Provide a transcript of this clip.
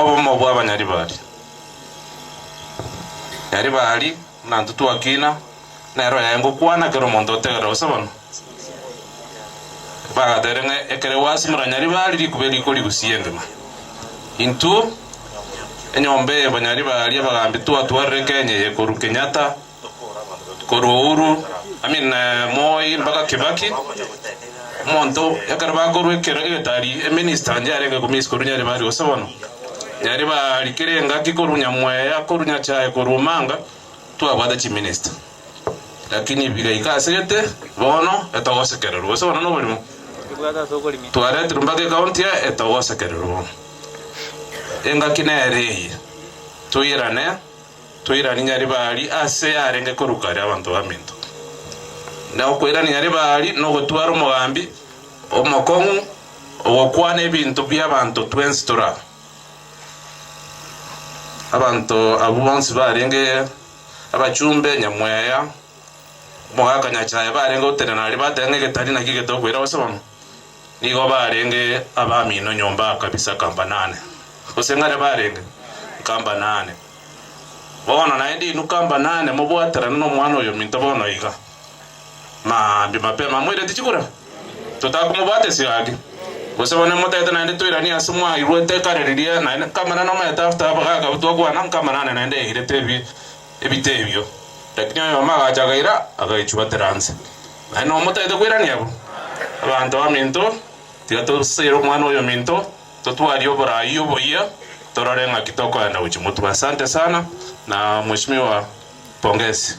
Obomo bw'Abanyaribari. Nyaribari, buna intwe twakina, nere oyaye ngokwana kera omonto otegerera gose bono. Bagateire ng'a ekero gwasimora Nyaribari rikuba eriko rigusia engima. Intwe, enyomba eye Banyaribari abagambi twatwarire Kenya eye korwa Kenyatta, korwa Uhuru, I mean Moi mpaka Kibaki, omonto ekero bakorwa ekero egetari eminister inche arenge komiss korwa Nyaribari gose bono, Nyaribari kera engaki korwa Nyamweya, korwa Nyachae, korwa Omanga, twabwate chiminister. Lakini bigaika ase gete bono etogosekererwa gose bono noborimo. Twaretirwe mpaka ecounty eye etogosekererwa bono. Engaki nere eye, toirane. Toiranie Nyaribari ase yarenge korwa kare abanto baminto. Na okoirania Nyaribari nogotwara omogambi omokong'u ogokwana ebinto bi'abanto twensi tore aa. Abanto abwo bonsi barenge abachumbe, Nyamweya, omogaka Nyachae barenge gotenena aria bateba ng'a egetari naki getokoira gose bono. Nigo barenge abamino nyomba kabisa kambanane, gose ng'are barenge? Nkambanane. Bono naende inwe kambanane mobwaterane nomwana oyo ominto bono iga. Maambia mapema moireti chikura? Totakomobwata esiraki? Gose bono motagete naende toiranie ase mwairwete kare riria naende nkambanane omanyete after abagaka abwo twakwana nkambanane naende yairete ebi ebite ebio. Lakini oyomo agacha akaira agaichwatera nse. Naende nomotagete koirania abwo? Abanto baminto, tiga toseire omwana oyo ominto, totwarie oboraai oboyia, torore ng'aki tokoenda gochia motwe. Asante sana, na Mheshimiwa pongezi.